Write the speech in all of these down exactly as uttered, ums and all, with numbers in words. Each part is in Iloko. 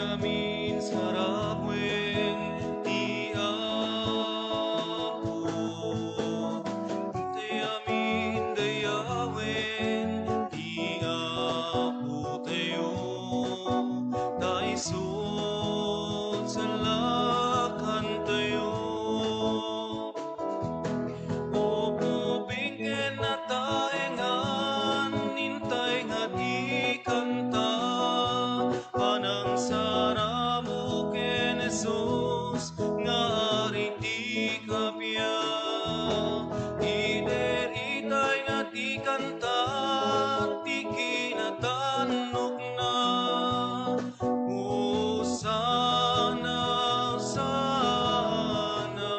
Amin sarawen ti Apo, ti amin dayawen ti Apo tayo, ta isu ti salakantayo. Upuping ken nataengan, intay nga ti kanta, panangsarabo ken Jesus nga Ari ti kappia. Idi itay nga ti kanta, ti kinatannokna. Hosanna, Hosanna.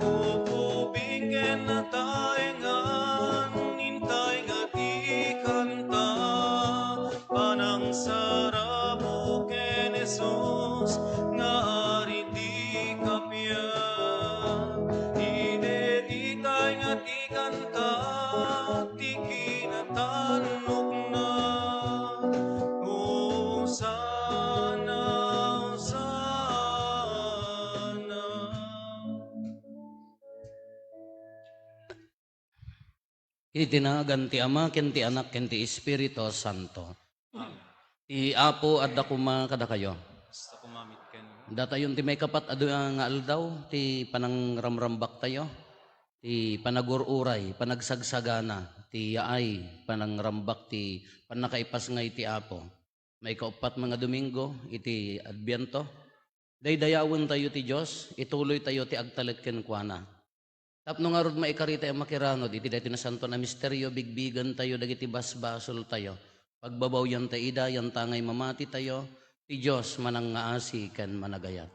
Upuping ken nataengan, intay nga ti kanta, panangsarabo ken Jesus nga Ari ti kappia. Idi itay nga ti kanta, ti kinatannokna. Hosanna, Hosanna. Iti nagan ti Ama, ken ti Anak, ken ti Espiritu Santo. Ti Apo adda koma kadakayo. Kasta koma met kenka. Datayon ti maikapat a dua nga aldaw ti panangramrambaktayo, ti panagur-uray, panagsagsagana, ti yaay, panangrambak ti pannakaipasngay ti Apo. Maikauppat nga Domingo iti Adbiento. Daydayawentayo ti Dios, ituloytayo ti agtalek kenkuana. Tapno ngarud maikaritayo a makiranod iti daytoy nasantoan a misterio, bigbigentayo dagiti basbasoltayo. Pagbabawyanta ida, yantangay mamatitayo, ti Dios manangngaasi ken managayat.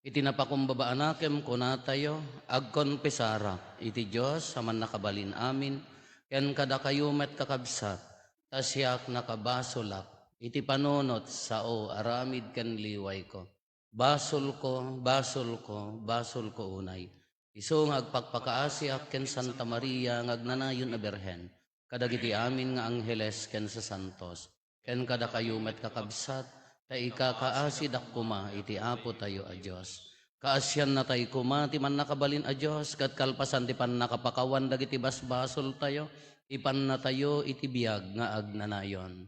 Iti napakumbaba a nakem, kunatayo, agkonfesarak iti Dios a Mannakabalin-amin, ken kadakayo met, kakabsat, ta siak nakabasolak iti panunot sao aramid ken liwayko. Basolko, basolko, basolko unay. Isu nga agpakpakaasiak ken Santa Maria nga agnanayon a Birhen, kadagiti amin nga angheles ken sasantos, ken kadakayo met, kakabsat, ta ikakaasidak koma iti Apotayo a Dios. Kaasiannatay koma ti Mannakabalin a Dios, ket kalpasan ti pannakapakawan dagiti basbasoltayo, ipannatayo iti biag nga agnanayon.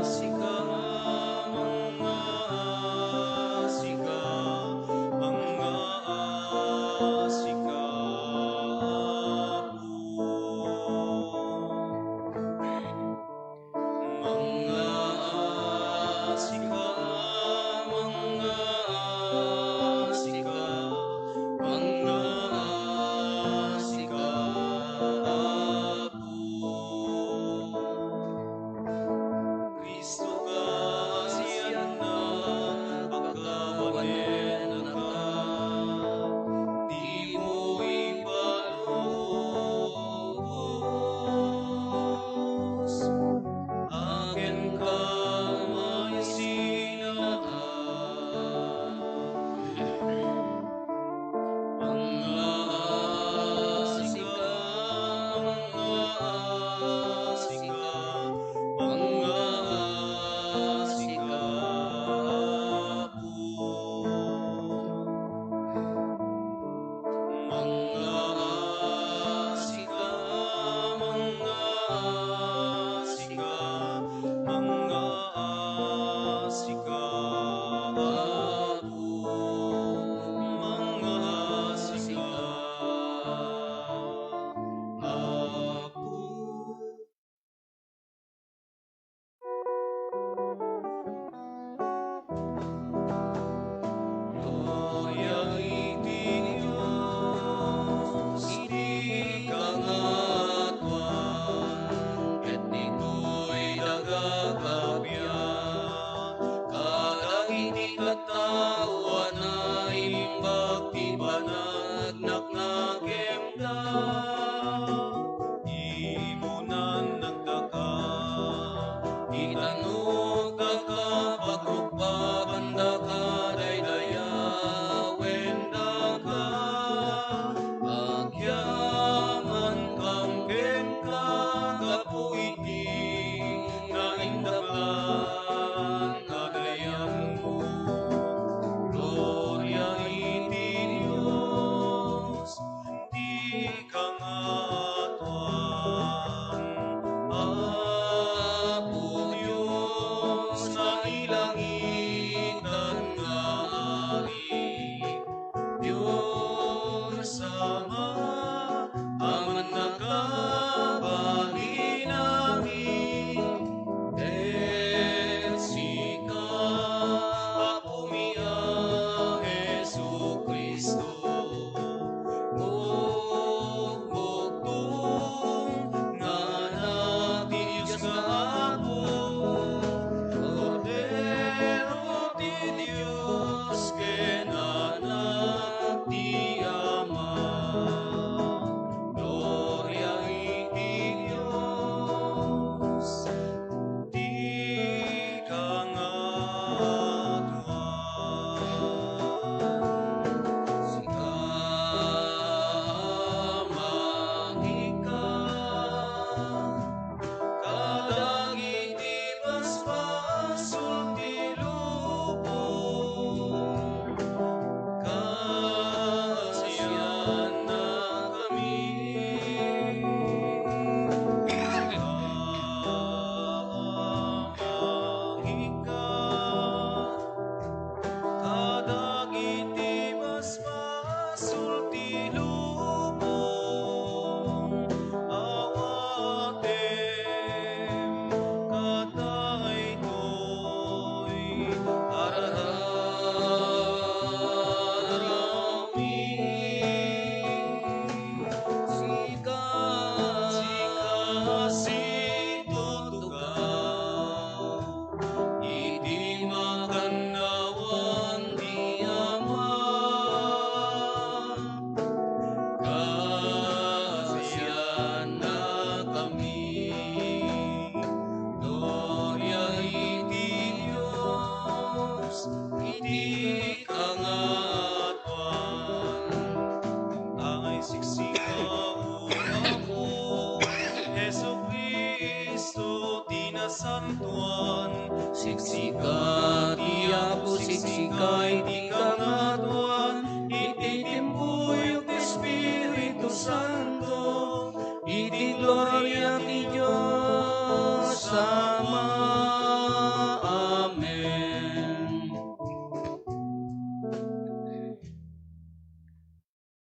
Mangngaasika, mangngaasika, mangngaasika, Apo.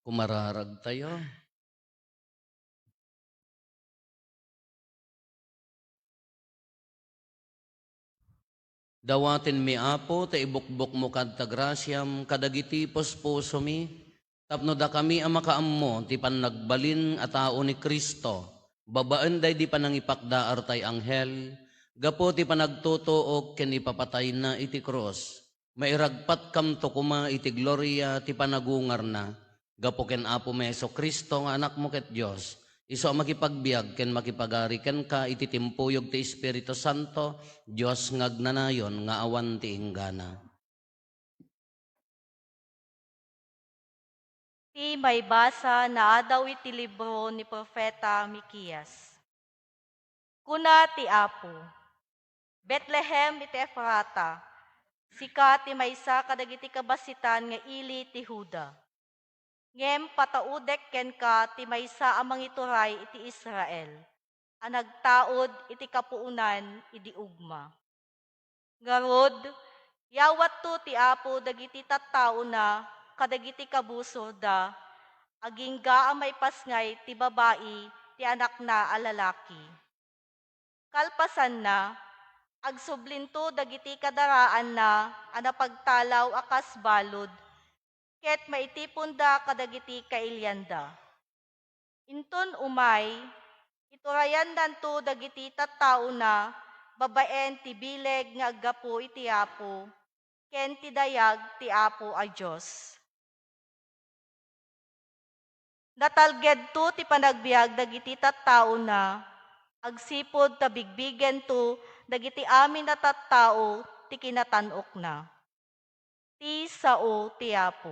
Umararagtayo. Dawatenmi, Apo, ta ibukbokmo kad ta grasiam kadagiti puspusomi, tapno dakami a makaammo ti pannagbalin a tao ni Cristo, babaen daydi panangipakdaar tay anghel, gapu ti panagtutuok ken ipapatayna iti krus. Mairagpatkamto koma iti gloria ti panagungarna, gapu ken Apomi Jesu-Cristo nga Anakmo ket Dios, isu a makipagbiag ken makipagari kenka iti timpuyog ti Espiritu Santo, Dios nga agnanayon nga awan ti inggana. Ti maibasa naadaw iti libro ni Profeta Mikias. Kuna ti Apo, "Betlehem iti Efrata, sika ti maysa kadagiti kabasitan nga ili ti Juda. Ngem pataudek kenka ti maysa a mangituray iti Israel, a nagtaud iti kapuonan idi ugma. Ngarud, yawatto ti Apo dagiti tattaona kadagiti kabusorda, agingga a maipasngay ti babai ti anakna a lalaki. Kalpasanna, agsublinto dagiti kadaraanna a napagtalaw a kas balud, ket maitiponda kadagiti kailianda. Inton umay, iturayannanto dagiti tattaona babaen ti bileg nga aggapu iti Apo ken ti dayag ti Apo a Dios." Natalgedto ti panagbiag dagiti tattaona agsipud ta bigbigento dagiti amin a tattao ti kinatan-okna. Ti sao ti Apo.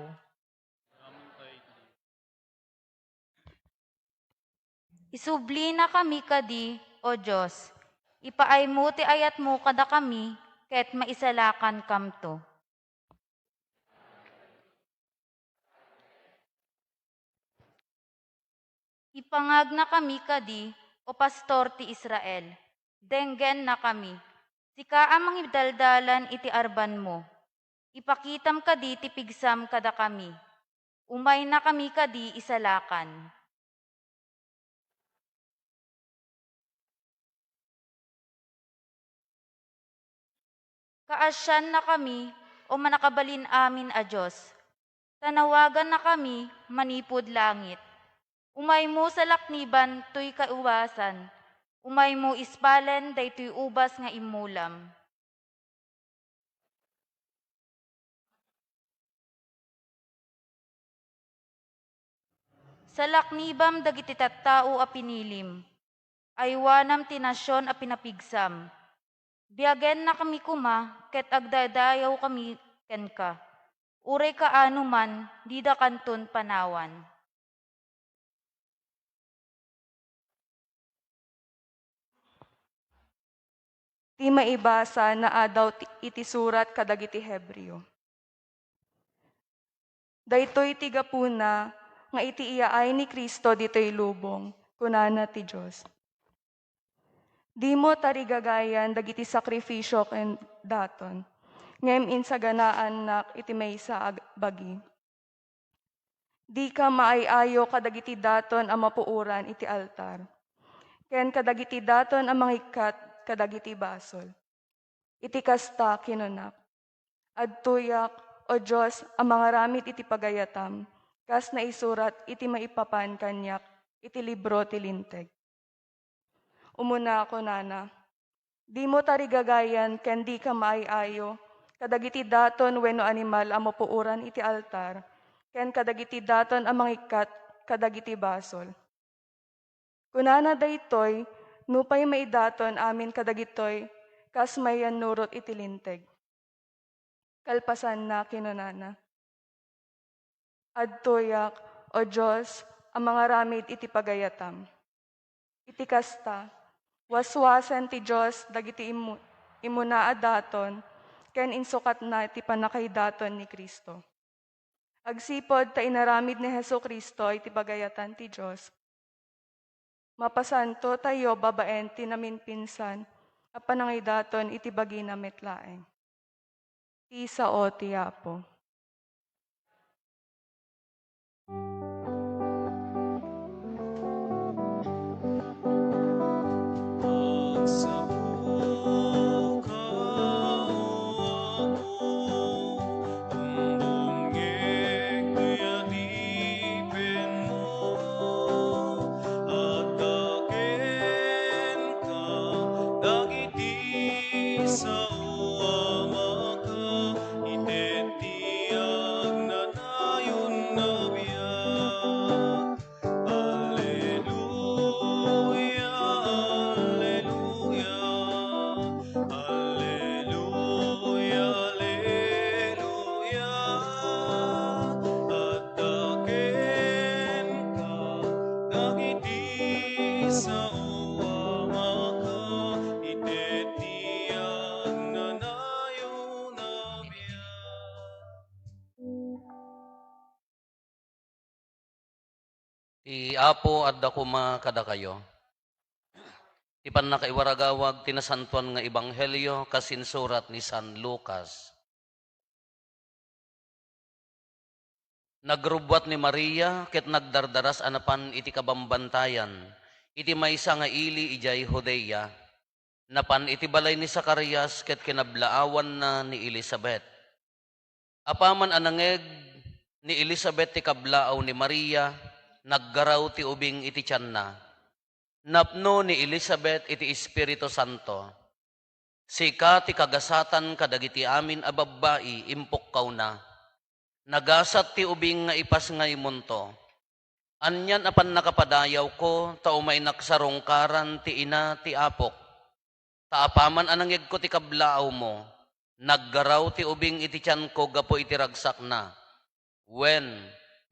Isublinakami kadi, O Dios. Ipaaymo ti ayatmo kadakami ket maisalakankamto. Ipangagnakami kadi, O Pastor ti Israel. Denggennakami. Sika a mangidaldalan iti arbanmo. Ipakitam kadi ti pigsam kadakami. Umaynakami kadi isalakan. Kaasiannakami, O Mannakabalin-amin a Dios, ta nawagannakami manipud langit. Umaymo salakniban toy kaubasan, umaymo ispalen daytoy ubas nga immulam. Salaknibam dagiti tattao a pinilim. Aywanam ti nasion a pinapigsam. Biagennakami koma ket agdaydayawkami kenka. Uray kaano man, didakanton panawan. Ti maibasa naadaw ti, iti surat kadagiti Hebreo. Daytoy ti gapuna nga iti iyaay ni Cristo ditoy lubong, kunana ti Dios. Dimo tarigagayan dagiti sakrifisio ken daton, ngem insaganaannak iti maysa a bagi. Dika maay-ayo kadagiti daton a mapuoran iti altar, ken kadagiti daton a mangikkat kadagiti basol. Iti kasta, kinunak, "Adtoyak, O Dios, a mangaramid iti pagayatam, kas naisurat iti maipapan kaniak iti libro ti Linteg." Umuna, kunana, "Dimo tarigagayan ken dika maay-ayo kadagiti daton wenno animal a mapuoran iti altar, ken kadagiti daton a mangikkat kadagiti basol." Kunana daytoy, nupay maidaton amin kadagitoy kas mayannurot iti Linteg. Kalpasanna, kinunana, "Adtoyak, O Dios, a mangaramid iti pagayatam." Iti kasta, waswasen ti Dios dagiti immu-, immuna a daton ken insukatna ti pannakaidaton ni Cristo. Agsipud ta inaramid ni Jesu-Cristo iti pagayatan ti Dios, mapasanto tayo babaen ti naminpinsan a panangidaton iti bagina met laeng. Ti sao ti Apo. Ti Apo adda koma kadakayo. Ti pannakaiwaragawag ti nasantoan nga ebanghelio kas insurat ni San Lucas. Nagrubbuat ni Maria ket nagdardaras a napan iti kabambantayan iti maysa nga ili idiay Judea. Napan iti balay ni Zacarias ket kinablaawanna ni Elisabet. Apaman a nangngeg ni Elisabet ti kablaaw ni Maria, naggaraw ti ubing iti tianna. Napno ni Elisabet iti Espiritu Santo. "Sika ti kagasatan kadagiti amin a babbai," impukkawna. "Nagasat ti ubing nga ipasngaymonto. Anian a pannakapadayawko ta umaynak sarungkaran ti ina ti apok. Ta apaman a nangngegko ti kablaawmo, naggaraw ti ubing iti tianko gapu iti ragsakna. Wen,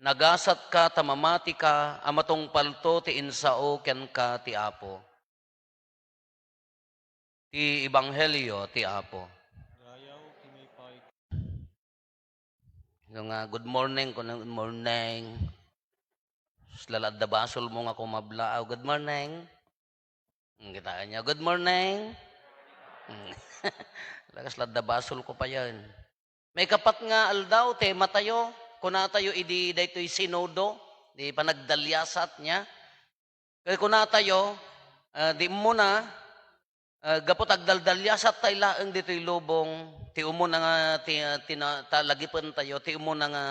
nagasatka ta mamatika a matungpalto ti insao kenka ti Apo." Ti Ebanghelio ti Apo. Rayaw, kinipay. Yung, ah, good morning, kuno, "Good morning." Sus, lala adda basolmo nga kumablaaw, "Good morning." Hmm, kitaan niyo, "Good morning." Hmm. Lakas ladda basolko pa yan. Maikapat nga aldaw, tema tayo, kuna tayo idi daytoy sinodo, di panagdaliasat niya. Kaya kuna tayo, ah, di muna, ah, gapu ta agdaldaliasat tayo laeng ditoy lubong, ti umuna nga, ti, ti na, talagipen tayo, ti umuna nga,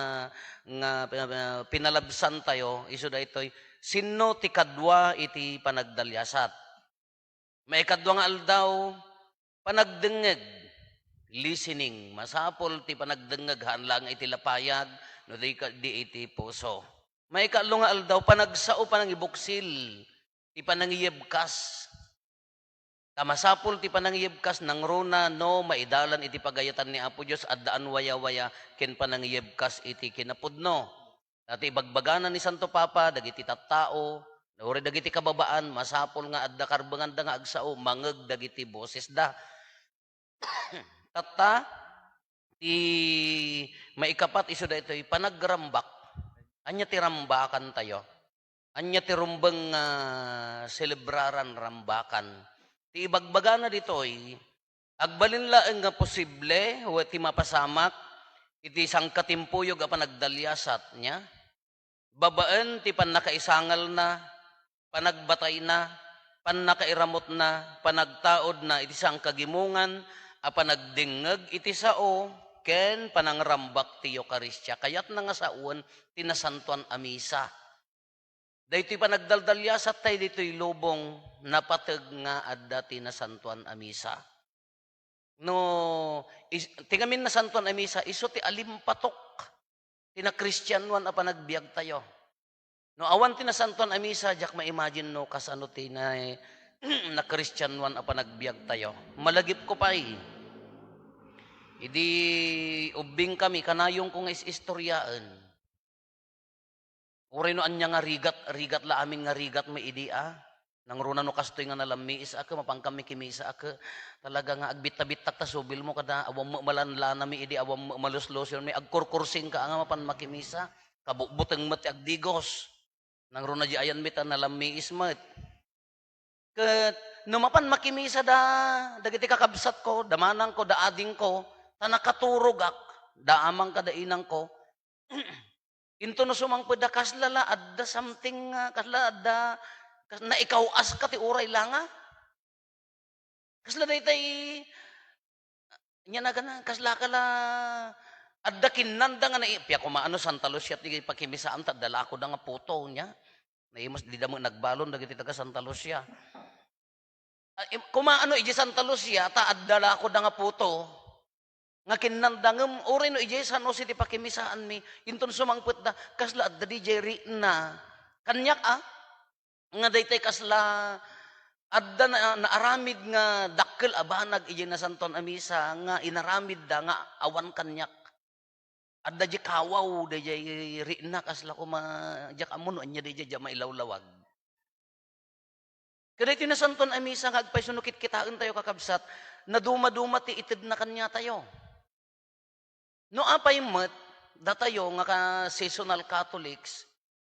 nga, ah, pinalabsan tayo, isu daytoy, sinno ti kadua iti panagdaliasat? Maikadua nga aldaw, panagdengngeg, listening. Masapul ti panagdengngeg, haan lang iti lapayag, no di ka, di iti puso. Maikatlo nga aldaw, panagsao, panangibuksil, ti panangiyebkas. Ta masapul ti panangiyebkas, nangruna no maidalan iti pagayatan ni Apo Dios, addaan wayawaya ken panangiyebkas iti kinapudno. Dati ibagbagana ni Santo Papa, dagiti tattao, uray dagiti kababaan, masapul nga adda karbenganda nga agsao, mangngeg dagiti bosesda. Tatta, ti maikapat isu daytoy, panagrambak. Ania ti rambakan tayo? Ania ti rumbeng nga selebraran, rambakan? Ti ibagbagana ditoy, agbalin laeng nga posible wen ti mapasamak iti sangkatimpuyog a panagdaliasat niya, babaen ti pannakaisangalna, panagbatayna, pannakairamutna, panagtaudna iti sangkagimongan a panagdengngeg iti sao ken panangrambak ti Eukaristia. Kayatna nga sawen ti Nasantoan a Misa. Daytoy panagdaldaliasat tayo ditoy lubong, napateg nga adda ti Nasantoan a Misa. No, is-, ti ngamin Nasantoan a Misa, isu ti alimpatok ti nakristianoan a panagbiag tayo. No awan ti Nasantoan a Misa, diak ma-imagine no kasano ti na-, nakristianoan a panagbiag tayo. Malagipko pay. Idi ubbing kami, kanayongko nga is-istoryaen. Uray no ania nga rigat, rigat la amin nga rigat met idi a. Nangruna no kastoy nga nalammiis a ke, mapan kami kimisa a ke. Talaga nga agbitta-bittak ta subilmo kada awan met malanlanami idi awan met maluslusionmi, agkurkursing ka nga mapan makimisa. Kabutbuteng met ti agdigos. Nangruna di ayan met a nalammiis met. Ket no mapan makimisa da, dagiti kakabsatko, da manangko, da adingko, ta nakaturogak, da amang kada inangko. Into no sumangpet da, kasla la adda something nga, kasla adda, kas-, naikaw-aska ti uray la nga. Kasla daytay, nya nagana, kasla ka la, adda kinnanda nga nai-, pia kumaano Santa Lucia ti pakimisaan ta adda la koda nga puto, nya. Naimas, dida met nagbalon dagiti taga Santa Lucia. Ah, im-, kumaano idiay Santa Lucia, ta adda la koda nga puto, nga kinnanda, ngem uray no idiay San Jose ti pakimisaanmi, inton sumangpet da, kasla adda didiay ri'na. Kaniak, ah, nga daytay kasla adda na, naaramid nga dakkel a banag idiay Nasantoan a Misa nga inaramidda nga awan kaniak. Adda diay kawaw, daydiay ri'na, kasla koma, diak ammo no ania daydiay, diak mailawlawag. Kadaytoy Nasantoan a Misa nga agpayso no kitkitaentayo, kakabsat, naduma-duma ti itedna kaniatayo. No apay met, datayo nga ka-, seasonal Catholics,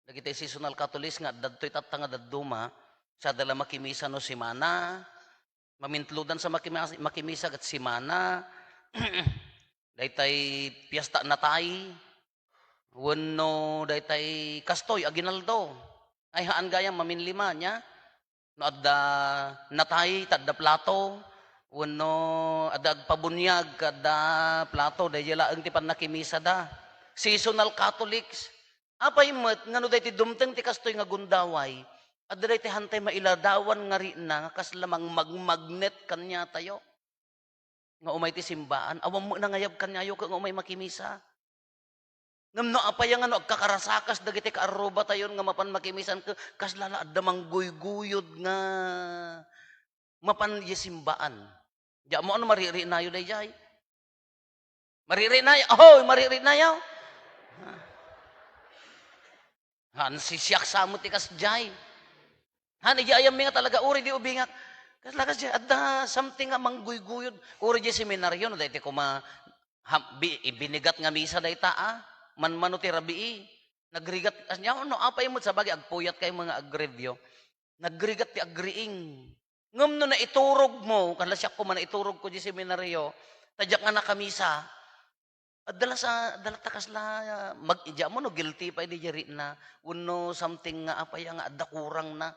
Dagiti seasonal Catholics nga adda ditoy tatta nga dadduma, sada la makimisa no semana, mamintludan sa makimasa-, makimisa ket semana, daytay fiesta natay, wenno daytay kastoy, aguinaldo. Ay, haan gayam maminlima, nia? No adda natay, ta adda plato, wenno adda agpabuniag, adda plato, daydiay laeng ti pannakimisada. Seasonal Catholics. Apay met nga no daytoy dumteng ti kastoy nga gundaway, adda daytoy hantay mailadawan nga rikna nga kasla mangmagmagnet kaniatayo nga umay ti simbaan. Awan met nangayab kaniayo ket nga umay makimisa. Ngem no apay nga no agkakarasakas dagiti kaarrubatayon nga mapan makimisan ket kasla la adda mangguyguyod nga mapan idiay simbaan. Diak ammo no maririnayo daydiay. Maririnayo. Ahoy, maririnayo. Han, sisiak sa met ti kasdiay. Han, idiay ayammi nga talaga, uri di ubingak. Kasla kasdiay, adda something nga mangguyguyod. Uri di seminario, no, daytoy koma, ha, bi-, ibinigat nga misa dayta, a. Manmano ti rabii. Nagrigat, kasdiay, no, apay met, sabagay, agpuyat kayo mga agrevyo. Nagrigat ti agriing. Ngem no naiturog mo, kasla siak koma naiturog ko di seminario, ta diak nga nakamisa, adda la sa, adda la ta kasla, mag-, diak ammo no guilty pay di rikna, wenno something nga apay nga adda kurangna.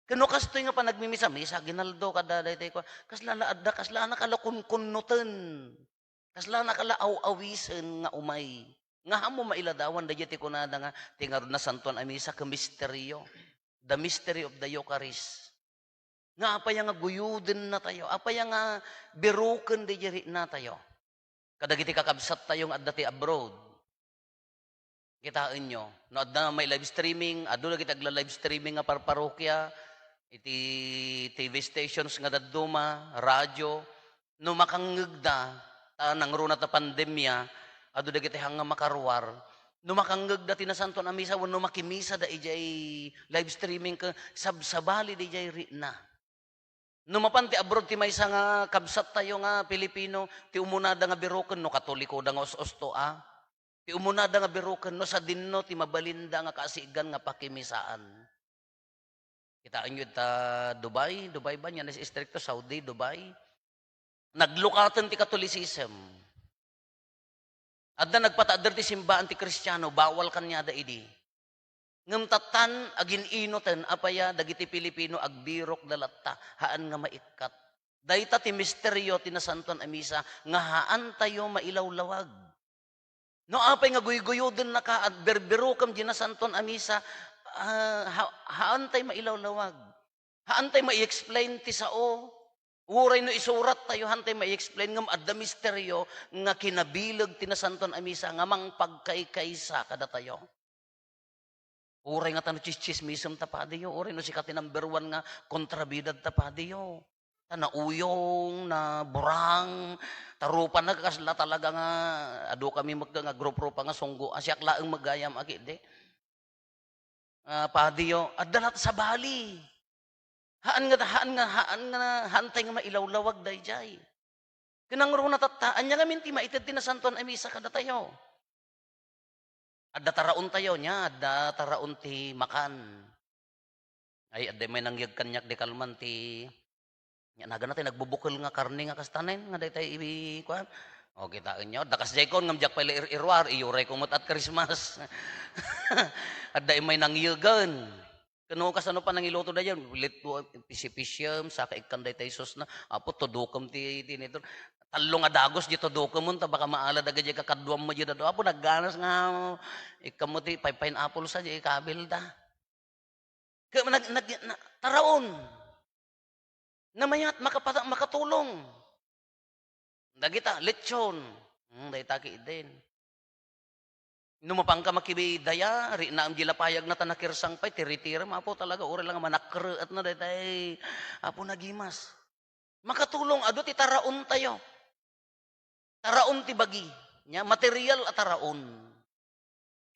Ken no kastoy nga panagmimisa, misa, aguinaldo, kada daytoy ko, kasla la adda, kasla na kala kunkunnoten. Kasla na kala aw-awisen nga umay. Nga ammo mailadawan daydiay ti kunada nga ti ngarud nasantuan a misa ken misterio. The mystery of the Eucharist. Nga apay nga guyodennatayo? Apay nga biroken daydiay riknatayo? Kadagiti kakabsattayo nga adda ti abroad. Kitaenyo, no adda may live streaming, adu dagiti agla-live streaming nga parparokia, iti T V stations nga dadduma, radyo, no makangngegda, ta nangruna ta pandemia, adu dagiti hang nga makaruar, no makangngegda ti nasantuan a misa wenno makimisada idiay live streaming ket sabsabali idiay rikna. No mapan ti abroad ti maysa nga kabsattayo nga Pilipino, ti umunada nga biroken no Katolikoda nga us-usto a. Ti umunada nga biroken no sadinno ti mabalinda nga kaasigan nga pakimisaan. Kitaenyo ita Dubai, Dubai ba? Ania nga istrikto, Saudi, Dubai. Naglukaten ti Catholicism. Adda nagpataadder ti simbaan ti Kristiano, bawal kaniada idi. Ngem tattan, agin-inoten, apay a, dagiti Pilipino, agbirokda latta, haan nga maikkat. Dayta ti misterio ti Nasantoan a Misa nga haantayo mailawlawag. No apay nga guyguyodennaka, agberbirokem di Nasantoan a Misa, ah, ha-, haantay mailawlawag. Haantay mai-explain ti sao. Uray no isurattayo, haantay mai-explain, ngem adda misterio nga kinabileg ti Nasantoan a Misa nga mangpagkaykaysa kadatayo. Uray nga ta no tsitsismisem ta padiyo, uray no sika ti number one nga kontrabidad ta padiyo. Ta nauyong, naburang, ta rupa na kasla talaga nga adu kami met nga grup-rupa nga sunggo, a siak laeng met gayam a ketdi. Ah, padiyo, adda latta sabali. Haan nga, haan nga, haan nga, haantay nga mailawlawag daydiay. Ken nangruna tatta, ania ngamin ti maited ti Nasantoan a Misa kadatayo? Adda taraontayo, nia, adda taraon ti makan. Ay, adda may nangyeg kaniak di kalman ti, nia, nagana ti nagbubukel nga karne nga kastanen, nga daytay ibi-, kuan. O, kitaenyo, adda kasdiay kon, ngem diak pay la ir-iruar, iyurayko met at Christmas. Adda may nangyegen. Ken no kasano pa nangiluto daydiay, litwa, pisi-pisiem, saka ikkan daytay sauce na. Apo, tudukem ti, ti niton. Tallo nga dagus di tudukemon, ta baka maala dagiti kakaduam met di dadu. Apo, nagganas nga, ikkan met ti pay-, pineapple sa, di ikabil da. Ket nag-, nag-, na-, taraon. Namayat, makapata-, makatulong. Dagita, lechon. Hmm, dayta ketdin. No mapanka makibidaya, riknaem di lapayagna ta nakirsang pay, tiritirem, Apo, talaga, uray la nga manakreetna daytay, Apo, nagimas. Makatulong, adu ti taraontayo. Taraon ti bagi. Nia, material a taraon.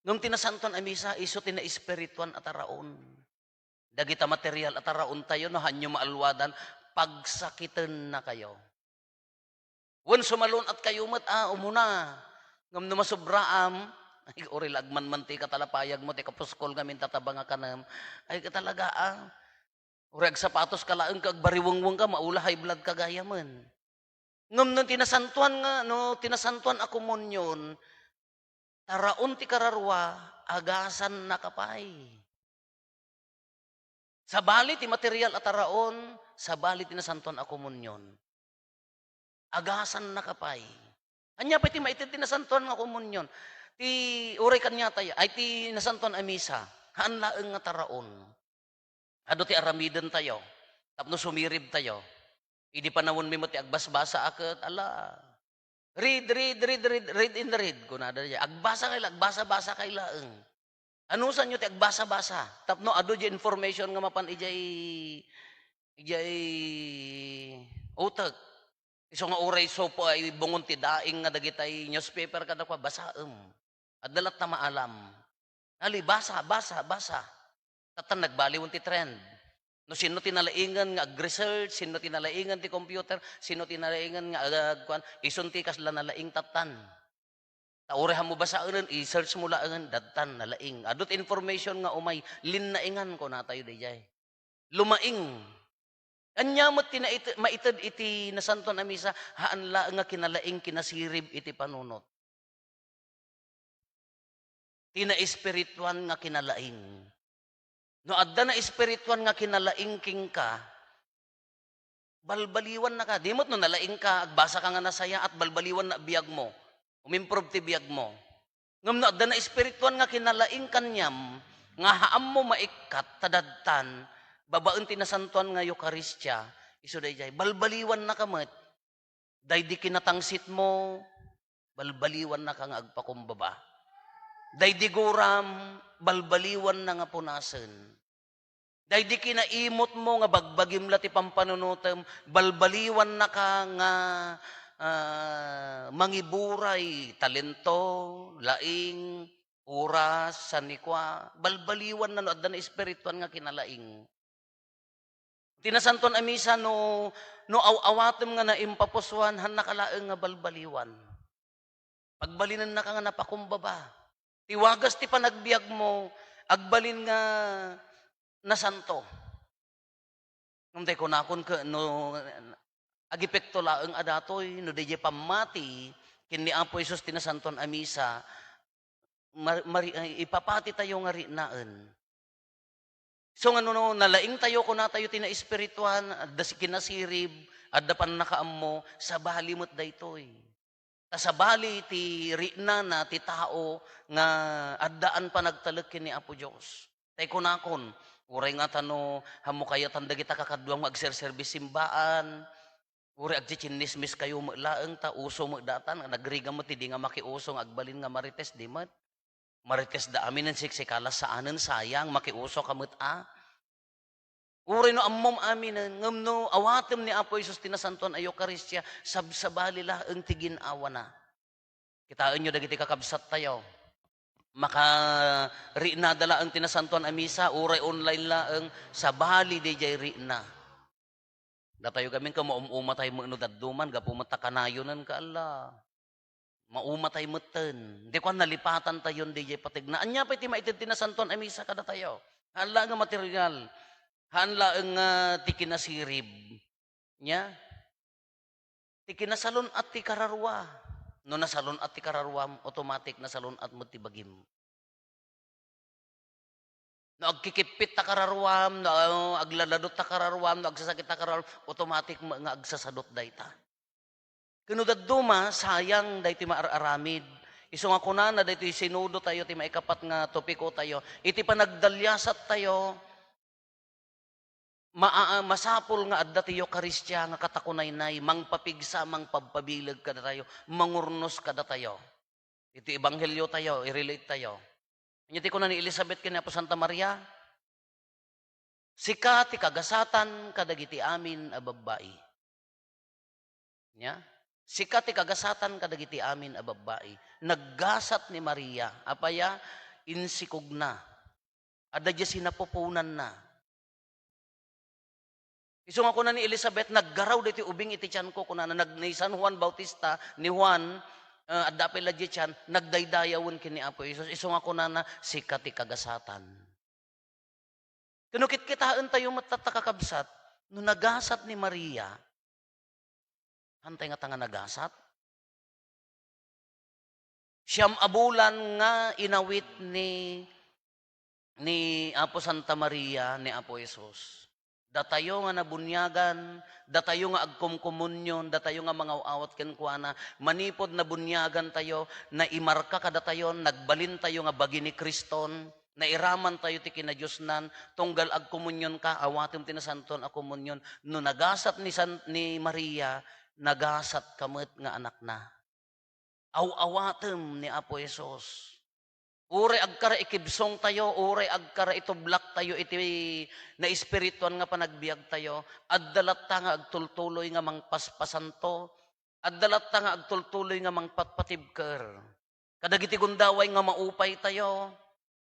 Ngem ti Nasantoan a Misa, isu ti naespirituan a taraon. Dagita material a taraontayo, no haanyo maalwadan, pagsakitennakayo. Wen sumalun-atkayo met a umuna. Ngem no masubraam, Ay, uray la agmanmantika ta la payagmo ti kapuskol ngamin tatabang a kanem. Ay, talaga, ah. Uray agsapatos ka laeng ket agbariwengweng ka, maula high blood ka gayamen. Ngem no ti nasantuan nga, no ti nasantuan a komunion, taraon ti kararua, agasannaka pay. Sabali ti material a taraon, sabali ti nasantuan a komunion. Agasannaka pay. Ania pay ti maited ti nasantuan nga komunion? Ti uray kaniatayo, ay ti nasantuan a misa, haan laeng nga taraon. Adu ti aramidentayo tapno sumiribtayo. Idi panawenmi met ti agbasbasa a ket, ala, "Read, read, read, read, read and read," kunada diay. Agbasa kay la, agbasa-basa kay laeng. Anusanyo ti agbasa-basa tapno adu diay information nga mapan idiay, idiay utek. Isu nga uray supo ay bungon ti daing nga dagitay newspaper kadakuada, basaem. Adda latta maalam. Ali, basa, basa, basa. Tatta nagbaliwen ti trend. No sino ti nalaingen nga ag-research, sino ti nalaingen ti computer, sino ti nalaingen nga ag-, kuan, isun ti kasla nalaing tattan. Ta uray hammo basaenen, i-search mo laengen, dattan, nalaing. Adu ti information nga umay, linnaingan, kunatayo diay. Lumaing. Ania met ti nait-, maited iti nasantuan a misa, haan laeng nga kinalaing, kinasirib iti panunot. Ti naespirituan nga kinalaing. No adda naespirituan nga kinalaing kenka, balbaliwannaka. Di met no nalaingka, agbasaka nga nasayaat, balbaliwanna biagmo. Umimprove ti biagmo. Ngem no adda naespirituan nga kinalaing kaniam, nga haammo maikkat, ta dattan, babaen ti nasantuan nga Eukaristia, isu daydiay, balbaliwannaka met. Daydi kinatangsitmo, balbaliwannaka nga agpakumbaba. Daydi guram, balbaliwanna nga punasen. Daydi kinaimutmo nga bagbagim la ti pampanunotem, balbaliwannaka nga, ah, mangiburay, talento, laing, oras, sanikua, balbaliwanna no adda naespirituan nga kinalaing. Ti nasantuan a misa no, no aw-awatem nga naimpapusuan, haannaka laeng nga balbaliwan. Pagbalinennaka nga napakumbaba. Ti wagas ti panagbiagmo, agbalin nga nasanto. Ngem tay kunakon ket no agepekto laeng a datoy, no daydiay pammati ken ni Apo Jesus ti nasantuan a misa, mar-, mari-, ay, ipapatitayo nga riknaen. So, nga no, no nalaingtayo, kunatayo ti naespirituan, adda si kinasirib, adda pannakaammo, sabali met daytoy. Ta sabali ti riknana ti tao nga addaan panagtalek ken ni Apo Dios. Tay kunakon, uray ngata no, hammo kayatan dagita kakaduam nga agserserbis simbaan, uray agchichismiskayo met laeng, ta uso met datan, nagrigat met ti di nga makiuso nga agbalin nga marites, di met. Marites da aminen, siksika la saanen, sayang, makiuso ka met a. Uray no ammom aminen, ngem no awatem ni Apo Jesus ti nasantuan a Eukaristia, sabsabali laeng ti gin-awana. Kitaenyo dagiti kakabsattayo. Makariknada laeng ti nasantuan a misa, uray online laeng, sabali daydiay rikna. Datayo gamin ket maum-umatay met no dadduman, gapu met ta kanayonen ka, ala. Maumatay metten. Di kuan, nalipatantayon daydiay pategna. Ania pay ti maited ti nasantuan a misa kadatayo? Haan la nga material. Haan laeng nga ti kinasirib. Nia? Ti kinasalun-at ti kararua. No nasalun-at ti kararuam, automatic nasalun-at met ti bagim. No agkikippit ta kararuam, no aglaladot ta kararuam, no agsasakit ta kararuam, automatic met nga agsasadot dayta. Ken no dadduma, sayang daytoy maar-aramid. Isu nga kunana daytoy sinodotayo, ti maikapat nga topikotayo, iti panagdaliasattayo, maa-, masapul nga adda ti Eukaristia nga katakunaynay, mangpapigsa, mangpabpabileg kadatayo, mangurnos kadatayo. Iti ebangheliotayo, i-relate tayo. Ania ti kuna ni Elizabeth ken ni Apo Santa Maria? "Sika ti kagasatan kadagiti amin a babbai." Nia? "Sika ti kagasatan kadagiti amin a babbai." Naggasat ni Maria. Apay a? Insikogna. Adda diay sinapuponanna. Isu nga kuna ni Elizabeth, "Naggaraw daytoy ubing iti tianko," kunana, nag-, ni San Juan Bautista, ni Juan, ah, adda pay la diay tian, nagdaydayawen ken ni Apo Jesus. Isu nga kunana, "Sika ti kagasatan." Ken no kitkitaentayo met tatta, kakabsat, no nagasat ni Maria, hantay ngata nga nagasat? Siam a bulan nga inawit ni, ni Apo Santa Maria ni Apo Jesus. Datayo nga nabuniagan, datayo nga agkomkomunion, datayo nga mangaw-awat kenkuana, manipud nabuniagantayo, naimarka kadatayo, nagbalintayo nga bagi ni Kriston, nairamantayo ti kinadiosnan, tunggal agkomunionka, awatem ti Nasantoan a Komunion. No nagasat ni San-, ni Maria, nagasatka met nga anakna. Aw-awatem ni Apo Jesus. Uray agkara ikibsongtayo, uray agkara itublaktayo iti naespirituan nga panagbiagtayo, adda latta nga agtultuloy nga mangpaspasanto, adda latta nga agtultuloy nga mangpatpatibker. Kadagiti gundaway nga maupaytayo,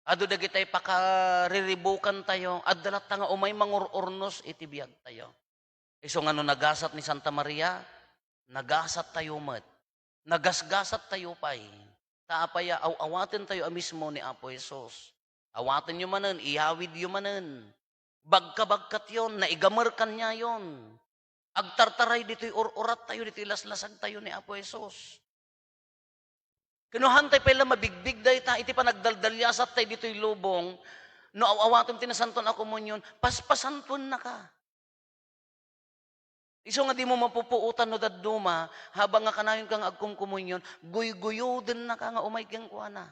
adu dagiti pakariribukantayo, adda latta nga umay mangur-urnos iti biagtayo. Isu nga no nagasat ni Santa Maria, nagasattayo met. Nagasgasattayo pay. Ta apay a aw-awatentayo a mismo ni Apo Jesus. Awatenyo manen, iyawidyo manen. Bagkabagkatyon, naigamer kaniayon. Agtartaray ditoy ur-urattayo, ditoy laslasagtayo ni Apo Jesus. Ken no hantay pay la mabigbig dayta iti panagdaldaliasattayo ditoy lubong, no aw-awatem ti Nasantoan a Komunion, paspasantoennaka. Isu nga dimo mapupuotan no dadduma, habang nga kanayonka nga agkomkomunion, guyguyodennaka nga umay kenkuana.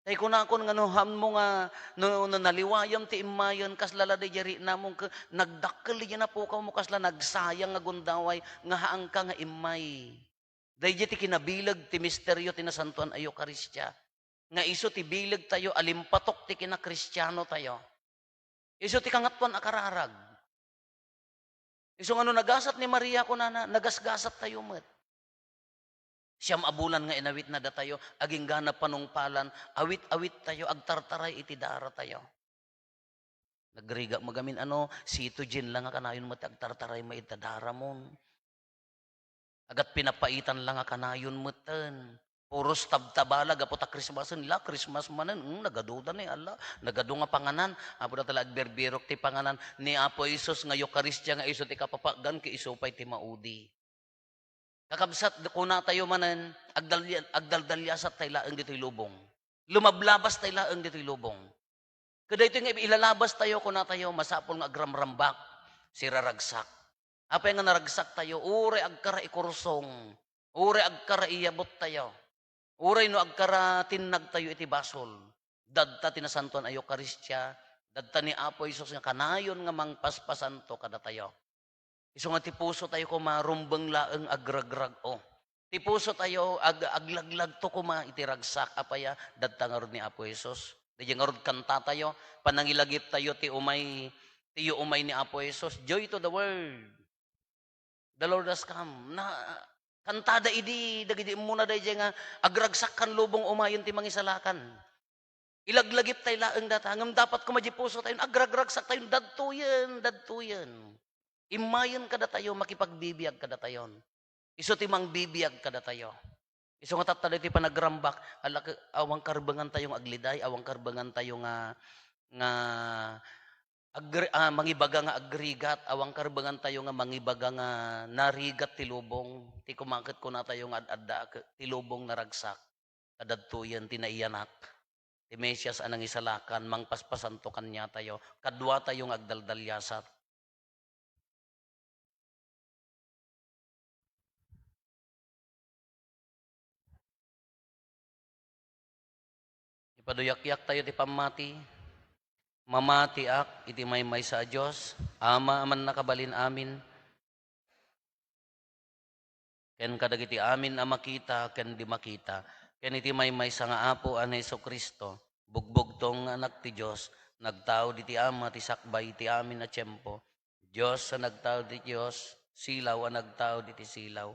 Tay kunakon nga no haanmo nga, no, no naliwayam ti immayen, kasla la daydiay riknamon ket nagdakkel daydiay napukawmo, kasla nagsayang nga gundaway nga haanka nga immay. Daydiay ti kinabileg ti misterio ti Nasantoan a Eukaristia, nga isu ti bilegtayo a limpatok ti kinakristianotayo. Isu ti Kangatoan a Kararag. Isu nga no nagasat ni Maria, kunana, nagasgasattayo met. Siam a bulan nga inawitna datayo, agingga panungpalan, awit-awittayo, agtartaray iti daratayo. Nagrigat mo gamin, ano, sitogen la nga kanayon met ti agtartaray mo ita daramon. Agat pinapaitan la nga kanayon metten. Puros tabtabala gapu ta Christmasen la, Christmas manen, mm, nagaduda ni, ala, nagadu nga panganan. Apo data la agbirbirok ti panganan ni Apo Jesus nga Eukaristia nga isu ti kapapagan, ket isu pay ti maudi. Kakabsat, kunatayo manen, agdalya-, agdaldaliasat tay laeng ditoy lubong. Lumablabas tay laeng ditoy lubong. Kadaytoy nga ilalabas tayo, kunatayo, masapul nga agramrambak, siraragsak. Apay nga naragsak tayo, uray agkara ikursong, uray agkara iyabut tayo, uray no agkara tinnag tayo iti basol. Dadta ti nasantoan a Eukaristia, dadta ni Apo Jesus nga kanayon nga mangpaspasanto kadatayo. Isu nga ti puso tayo koma, rumbeng laeng agragrag-o. Ti puso tayo ag-, aglaglagto koma iti ragsak. Apay a? Dadta ngarud ni Apo Jesus. Daydiay ngarud kanta tayo, panangilagip tayo ti umay, ti umay ni Apo Jesus. Joy to the world. The Lord has come. Na, kantada idi, dagidi immuna daydiay nga agragsak kan lubong umayen ti mangisalakan. Ilaglagip tay laeng data, ngem dapat koma di puso tayo, agragragsak tayo, dadtoyen, dadtoyen. Immayen kadatayo, makipagbibiag kadatayon. Isu ti mangbibiag kadatayo. Isu nga tatta daytoy panagrambak, ala, awan karbengan tayo nga agliday, awan karbengan tayo nga, nga agri-, ah, mangibaga nga agrigat, awan karbengan tayo nga mangibaga nga narigat ti lubong, ti kumaket kuna tayo nga ad-adda, ti lubong naragsak. Kadadtoyen ti naiyanak ti Mesias a nangisalakan, mangpaspasanto kaniatayo, kaduatayo nga agdaldaliasat. Ipaduyakyak tayo ti pammati. Mamatiak iti maymaysa a Dios, Ama a mannakabalin amin, ken kadagiti amin a makita ken di makita, ken iti maymaysa nga Apo a ni Jesu-Cristo, bugbugtong nga Anak ti Dios, nagtao diti Ama ti sakbay ti amin a tiempo, Dios a nagtao diti Dios, silaw a nagtao diti silaw.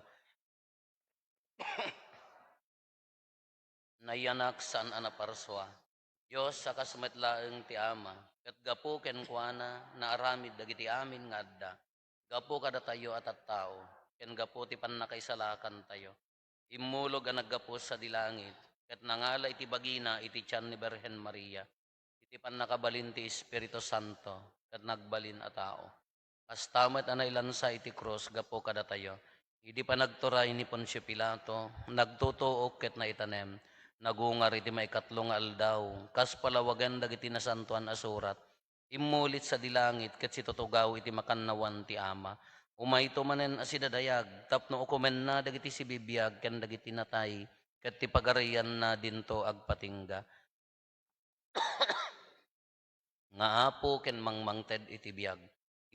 Nayanak saan a naparsua. Dios a kas met laeng ti Ama, ket gapu kenkuana, naaramid dagiti amin nga adda. Gapu kadatayo a tattao, ken gapu ti pannakaisalakantayo. Immulog a naggapu sadi langit, ket nangala iti bagina iti tian ni Birhen Maria, iti pannakabalin ti Espiritu Santo, ket nagbalin a tao. Kasta met a nailansa iti krus gapu kadatayo. Idi panagturay ni Poncio Pilato, nagtutuok ket naitanem. Nagungar iti maikatlo nga aldaw, kas palawagen dagiti Nasantoan a Surat. Immulit sadi langit ket situtugaw iti makannawan ti Ama. Umayto manen a sidadayag tapno ukomenna dagiti sibibiag ken dagiti natay, ket ti pagarianna dinto agpatingga. Nga Apo ken mangmangted iti biag.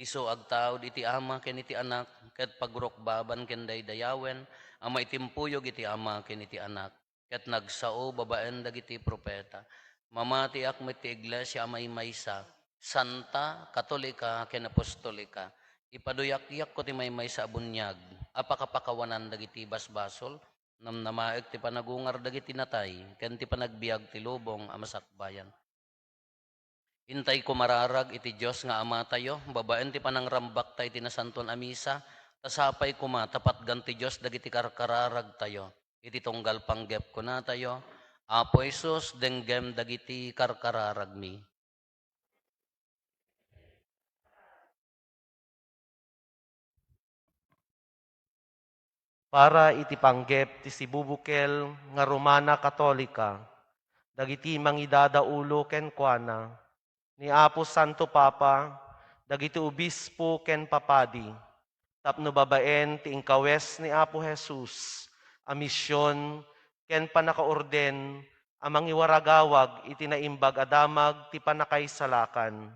Isu agtaud iti Ama ken iti Anak, ket pagrukbaban ken daydayawen a maitimpuyog iti Ama ken iti Anak, ket nagsao babaen dagiti profeta. Mamatiak met ti iglesia a maymaysa, santa, katolika, ken apostolika. Ipaduyakko ti maymaysa a buniag a pakapakawanan dagiti basbasol, namnamaek ti panagungar dagiti natay, ken ti panagbiag ti lubong a masakbayan. Intay kumararag iti Dios nga Amatayo, babaen ti panangrambakta iti Nasantoan a Misa, ta sapay koma ta patgan ti Dios dagiti karkararagtayo. Iti tunggal panggep kunatayo, Apo Jesus, denggem dagiti karkararagmi. Para iti panggep ti sibubukel nga Romana Katolika, dagiti mangidadaulo kenkuana, ni Apo Santo Papa, dagiti obispo ken papadi, tapno babaen ti inkawes ni Apo Jesus a mision ken pannakaorden a mangiwaragawag iti naimbag a damag ti pannakaisalakan.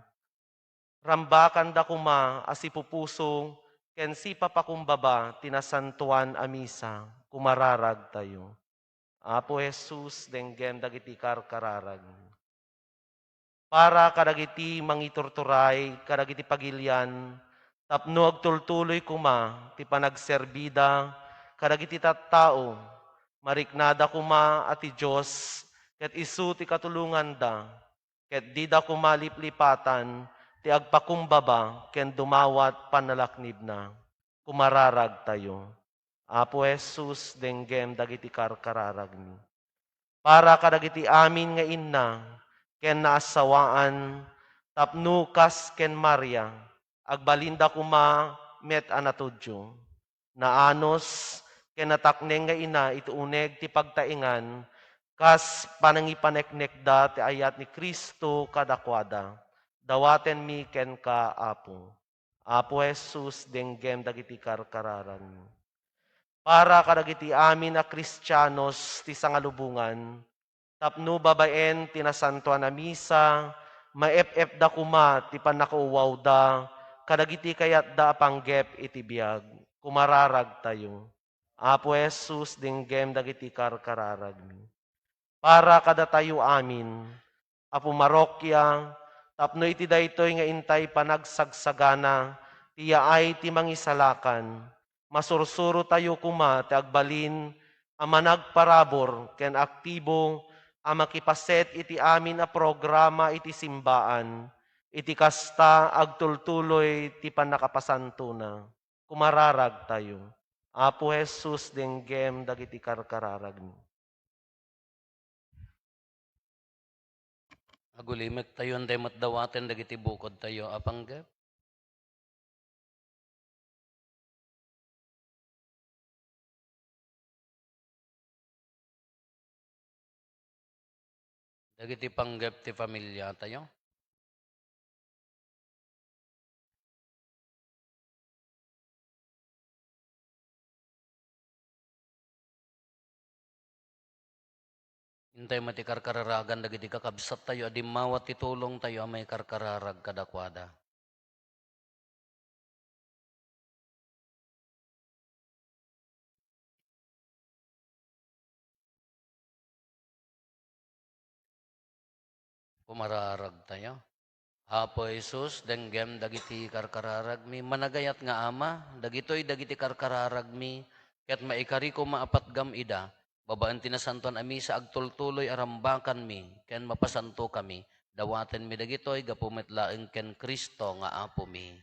Rambakanda koma a sipupuso ken sipapakumbaba ti Nasantoan a Misa, kumararagtayo. Apo Jesus, denggem dagiti karkararagmi. Para kadagiti mangiturturay kadagiti pagilian, tapno agtultuloy koma ti panagserbida kadagiti tattao, mariknada koma a ti Dios ket isu ti katulonganda, ket dida koma liplipatan ti agpakumbaba ken dumawat pannalaknibna. Kumararagtayo. Apo Jesus, denggem dagiti karkararagmi. Para kadagiti amin nga inna ken naasawaan, tapno kas ken Maria, agbalinda koma met a natudyo. Naanus ken natakneng nga ina iti uneg ti pagtaengan, kas panangipaneknekda ti ayat ni Cristo kadakuada. Dawatenmi kenka, Apo. Apo Jesus, denggem dagiti karkararagmi. Para kadagiti amin a Kristianos ti sangalubongan, tapno babaen ti Nasantoan a Misa, maep-epda koma ti pannakauwawda kadagiti kayatda a panggep iti biag. Kumararagtayo. Apo Jesus, denggem dagiti karkararagmi. Para kadatayo amin a pumarokia, tapno iti daytoy nga intay panagsagsagana ti yaay ti Mangisalakan, masursurotayo koma ti agbalin a managparabur ken aktibo a makipaset iti amin a programa iti simbaan, iti kasta, agtultuloy ti pannakapasantona. Kumararagtayo. Apo Jesus, denggem dagiti karkararagmi. Agulimektayo, intay met dawaten dagiti bukodtayo a panggep. Dagiti panggep ti familiatayo. Intay met ti karkararagan dagiti kakabsattayo a dimmawat ti tulongtayo a maikarkararag kadakuada. Kumararagtayo. Apo Jesus, denggem dagiti karkararagmi. Managayat nga Ama, dagitoy dagiti karkararagmi, ket maikari koma a patgam ida, babaen ti Nasantoan a Misa, agtultuloy a rambakanmi ken mapasantokami. Dawatenmi dagitoy gapu met laeng ken Cristo nga Apomi.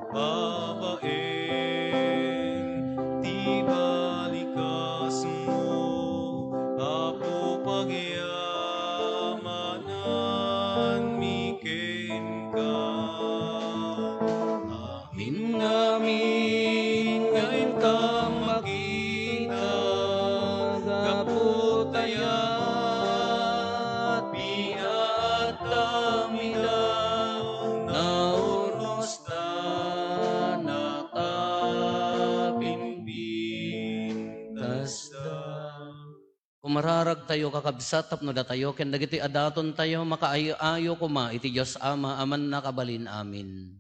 Babaen ti balikasmo, Apo, pagyamananmi kenka. Amin ngamin nga intam makita, gapu ta iyat pinaadtam ida, naurnos ta nakapimpintasda. Kumararagtayo, kakabsat, tapno datayo ken dagitoy a datontayo makaayo-ayo koma iti Dios Ama a Mannakabalin. Amin.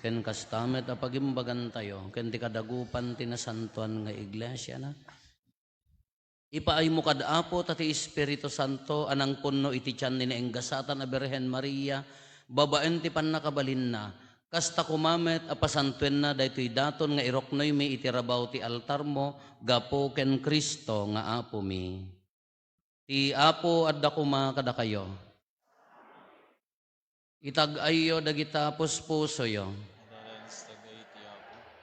Ken kasta met a pagimbagantayo ken ti kadagupan ti nasantoan nga iglesiana. Ipaaymo kad Apo ta ti Espiritu Santo a nangpunno iti tian ni naenggasatan a Birhen Maria babaen ti pannakabalinna, kasta koma met a pasantoenna daytoy daton nga iruknoymi iti rabaw ti altarmo gapu ken Cristo nga Apomi. Ti Apo adda koma kadakayo. Itag-ayyo dagita puspusoyo.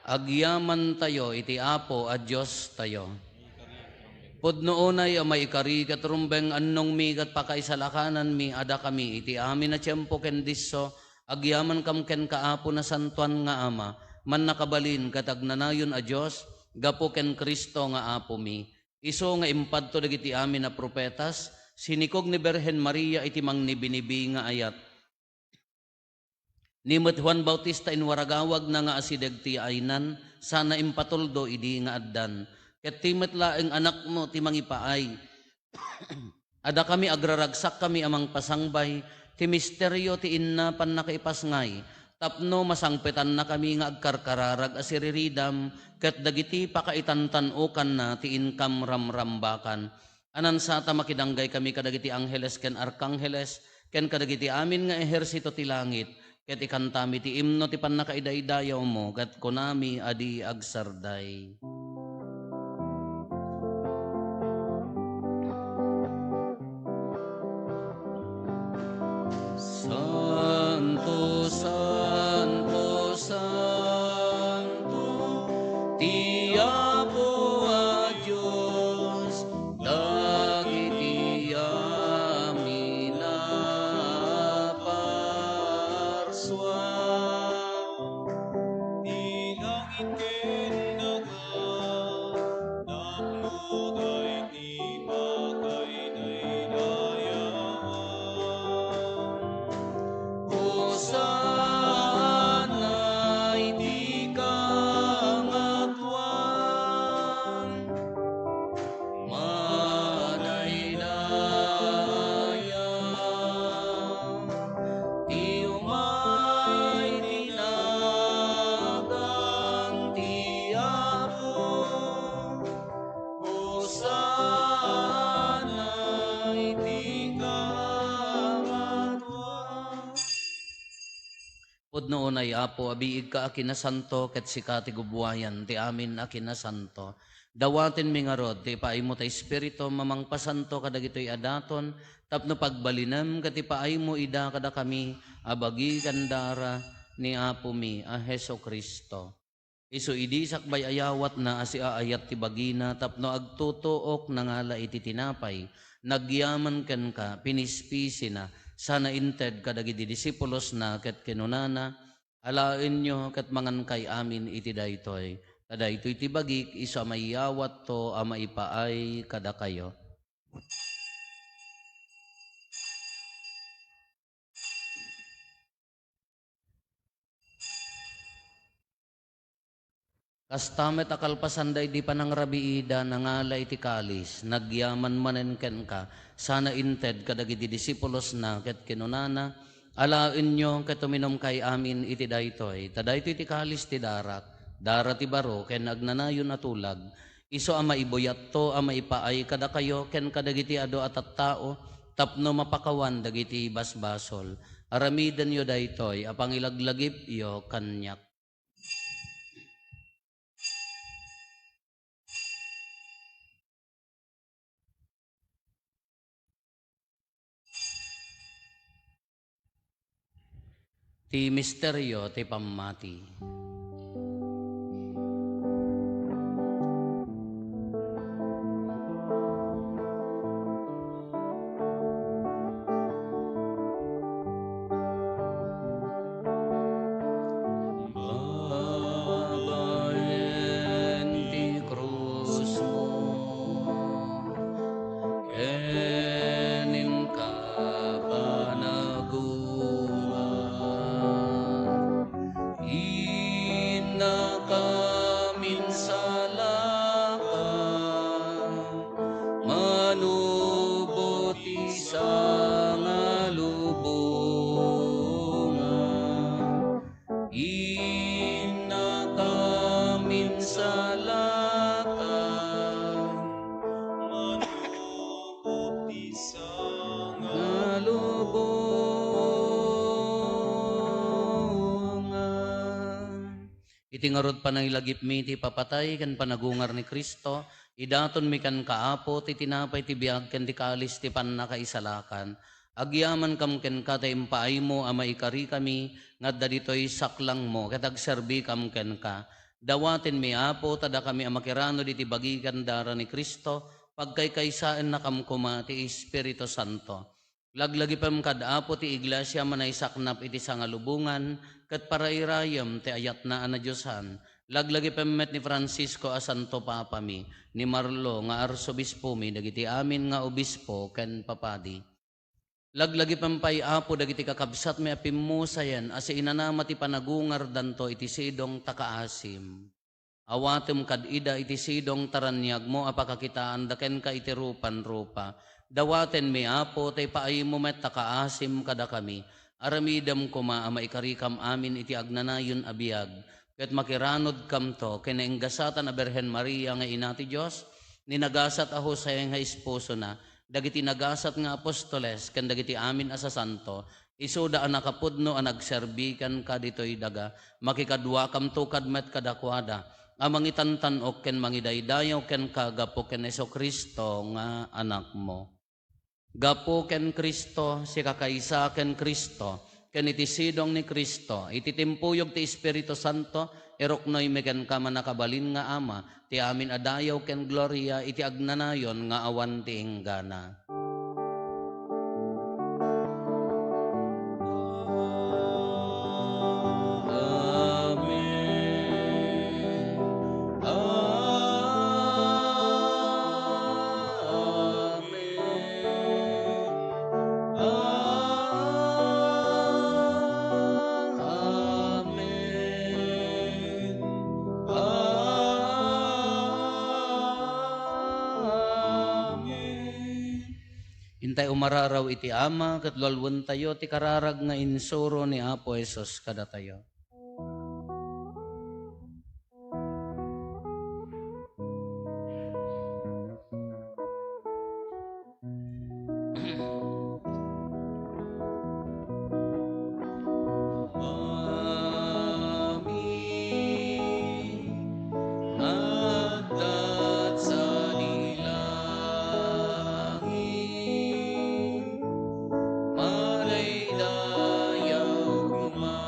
Agyamantayo iti Apo a Diostayo. Pudno unay a maikari ket rumbeng annongmi ket pakaisalakananmi a dakami iti amin a tiempo ken disso, agyamankam kenka, Apo, nasantoan nga Ama, mannakabalin ket agnanayon a Dios, gapu ken Cristo nga Apomi. Isu nga impadto dagiti amin a profetas, sinikog ni Birhen Maria iti mangnibinibi nga ayat. Ni met Juan Bautista inwaragawagna nga asideg ti aynan, sana impatuldo idi nga addan. Ket ti met laeng anakmo ti mangipaay. A dakami agraragsakkami a mangpasangbay ti misterio ti inna pannakaipasngay, tapno masangpetannakami nga agkarkararag a siriridam ket dagiti pakaitantan-okanna ti inkam ramrambakan. Anansata makidanggaykami kadagiti angheles ken arkangheles ken kadagiti amin nga ehersito ti langit, ket ikantami ti imno ti pannakaidaydayawmo, ket kunami a di agsarday. Santo, santo, santo, ti Apo a Dios, dagiti amin a parsua. Ti langit ken daga, napno daydi pakaidaydayawam. Hosanna iti kangatoan. Madaydaya ti umay ti nagan ti Apo. Hosanna iti kangatoan. Pudno unay, Apo, a biigka a kinasanto, ket sika ti gubbuayan ti amin a kinasanto. Dawatenmi ngarud ti ipaaymo ta Espiritu a mangpasanto kadagitoy a daton, tapno pagbalinem ket ipaaymo ida kadakami a bagi ken dara ni Apomi a Jesu-Cristo. Isu idi sakbay a yawatna a siaayat ti bagina tapno agtutuok, nangala iti tinapay, nagyaman kenka, pinispisina, sana inted kadagiti disipulosna ket kinunana, "Alaenyo ket mangankay amin iti daytoy, ta daytoy ti bagik isu a mayawatto a maipaay kadakayo." Kasta met a kalpasan daydi panangrabiida, nangala iti kalis, nagyaman manen kenka, sana inted kadagiti disipulosna, ket kinunana, "Alaenyo ket uminumkay amin iti daytoy, ta daytoy ti kalis ti darak, dara ti baro ken agnanayon a tulag, isu a maibuyatto a maipaay kadakayo ken kadagiti adu a tattao tapno mapakawan dagiti basbasol. Aramidenyo daytoy a pangilaglagipyo kaniak." Ti misterio ti pammati. Babaen ti krusmo, ken inka panagungar. Innaka minsalaka, manubo ti sangalubongan. Innaka minsalaka, manubo ti sangalubongan. Iti ngarud panaylagipmi ti ipapatay ken panagungar ni Cristo, idatonmi kenka, Apo, ti tinapay ti biag ken ti kalis ti pannakaisalakan. Agyamankam kenka ta impaaymo a maikarikami nga adda ditoy saklangmo ket agserbikam kenka. Dawatenmi, Apo, ta dakami a makiranud iti bagi ken dara ni Cristo, pagkaykaysaennakam koma ti Espiritu Santo. Laglagipem kad Apo ti Iglesia a manaysaknap iti sangalubongan ket parairayem ti ayatna a nadiosan. Laglagipem met ni Francisco a Santo Papami, ni Marlo nga Arsobispomi, dagiti amin nga obispo ken papadi. Laglagipem pay, Apo, dagiti kakabsatmi a pimmusayen a siinanama ti panagungardanto iti sidong ta kaasim. Awatem kad ida iti sidong ta raniagmo a pakakitaanda kenka iti rupan rupa. Dawatenmi, Apo, ta ipaaymo met ta kaasim kadakami. Aramidem koma a maikarikam amin iti agnanayon a biag, ket makiranudkamto ken nainggasatan a Birhen Maria nga Ina ti Dios, ni nagasat a Jose nga esposona, dagiti nagasat nga apostoles, ken dagiti amin a sasanto, isuda a nakapudno a nagserbi kenka ditoy daga. Makikaduakamto kad met kadakuada a mangitantan-ok ken mangidaydayaw kenka gapu ken Jesu-Cristo nga Anakmo. Gapu ken Cristo, sikakaysa ken Cristo, ken iti sidong ni Cristo, iti timpuyog ti Espiritu Santo, iruknoymi kenka, mannakabalin nga Ama, ti amin a dayaw ken gloria iti agnanayon nga awan ti inggana. Amen. Amen. Amen. Amen. Intay umararaw iti Ama, ket lualuentayo ti kararag nga insuro ni Apo Jesus kadatayo. Amin. Adda sadi langit, madaydayaw koma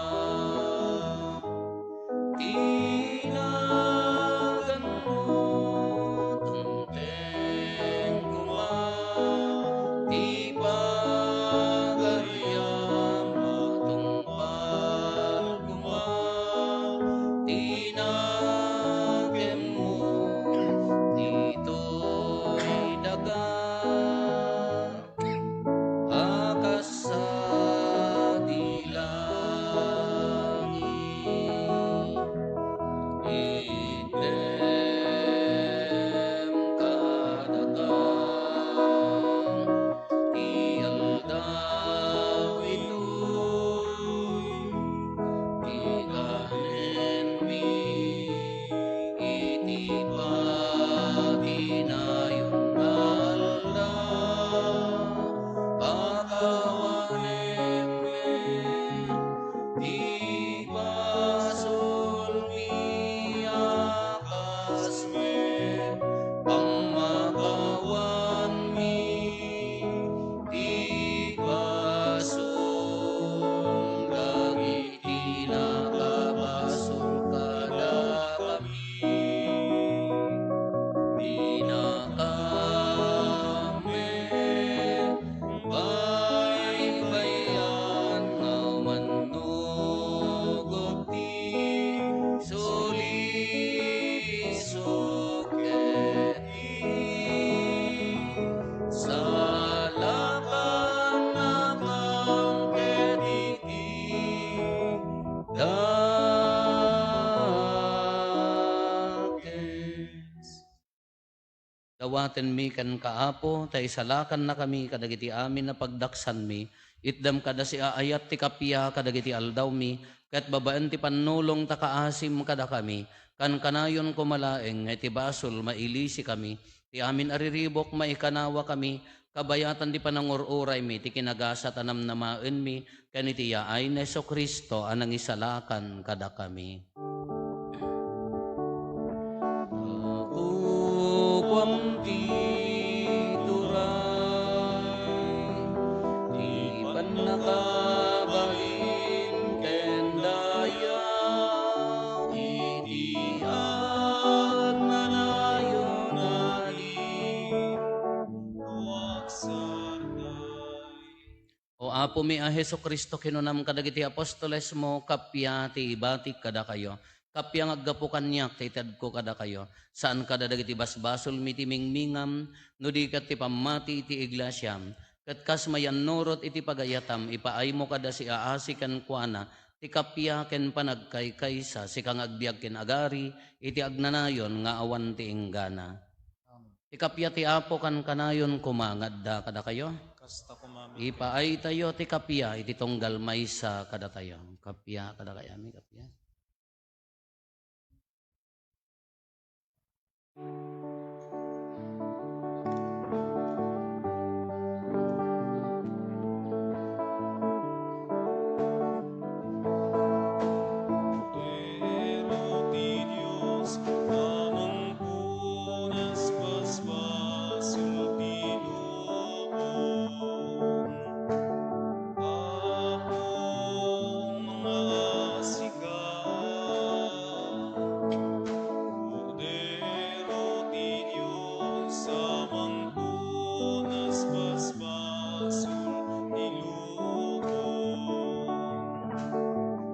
Awatenmi kenka, Apo, ta isalakannakami kadagiti amin a pagdaksanmi. Itdam kada siaayat ti kappia kadagiti aldawmi, ket babaen ti pannulong ta kaasim kadakami. Kankanayon koma laeng nga iti basol mailisikami. Ti amin a riribuk maikanawakami, kabayatan ti panangur-uraymi ti kinagasat a namnamaenmi ken iti yaay ni Jesu-Cristo a nangisalakan kadakami. Apuam ti turay, ti pannakabalin ken dayaw iti agnanayon a di. O Apomi a Jesu-Cristo, kinunam kadagiti apostolesmo, kappia ti ibatik kadakayo. Kappia nga aggapu kaniak ti itedko kadakayo. Saan kada dagiti basbasolmi ti mingmingam, no di ket ti pammati iti iglesiam. Ket kas mayannurot iti pagayatam, ipaaymo kada siaasi kenkuana ti kappia ken panagkaykaysa, sika nga agbiag ken agari iti agnanayon nga awan ti inggana. Amen. Ti kappia ti Apo kankanayon koma nga adda kadakayo. Kasta koma met. Ipaaytayo ti kappia iti tunggal maysa kadatayo. Kappia kadakayo, amin, kappia. Kordero ti Dios, amangpunas basbasol ti lubong. Apo, mangaasika. Kordero ti Dios, amangpunas basbasol ti lubong.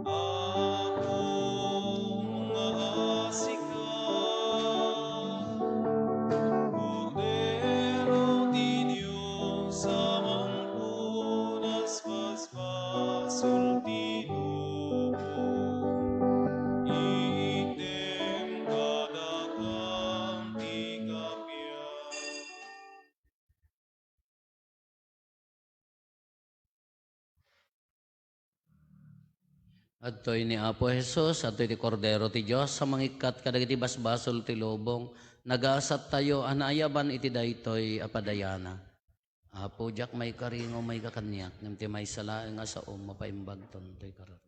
Apo, mangaasika. Kordero ti Dios, amangpunas basbasol ti lubong. Item kadakam ti kappia. Adtoy ni Apo Jesus, adtoy ti Kordero ti Dios a mangikkat kadagiti basbasol ti lubong. Nagasattayo a naayaban iti daytoy a padayana. Apo, diak maikaringaw maika kaniak, ngem ti maysa laeng a saom, mapaimbagton toy kararag.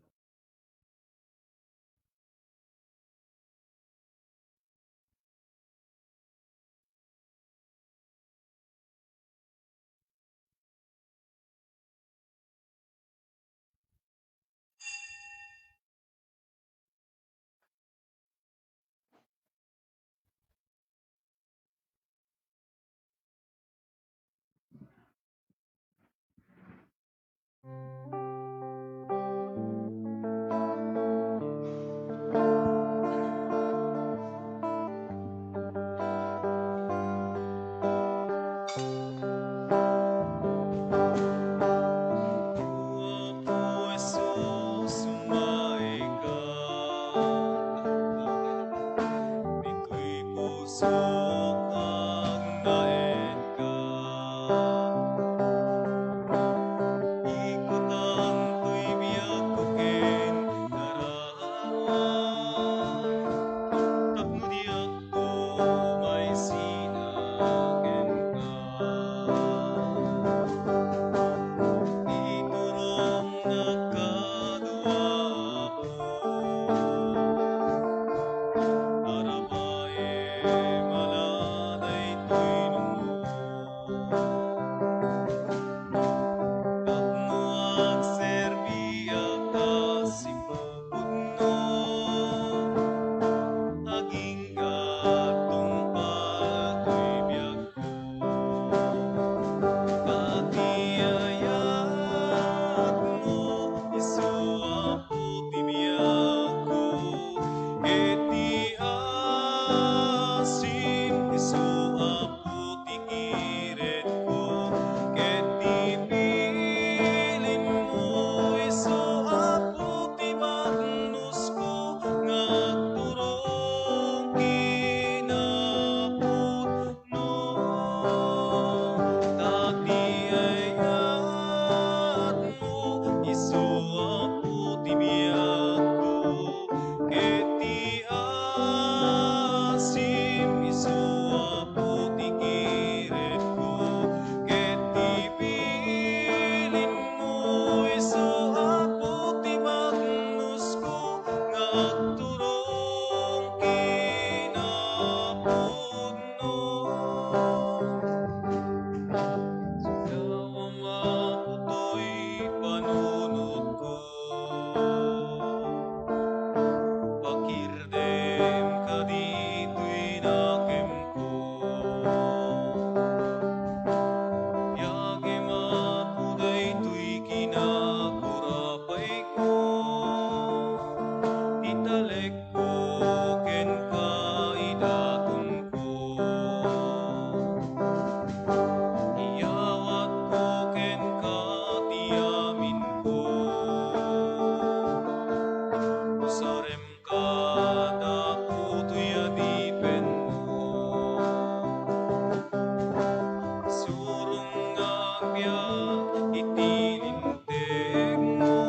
Iti lintegmo,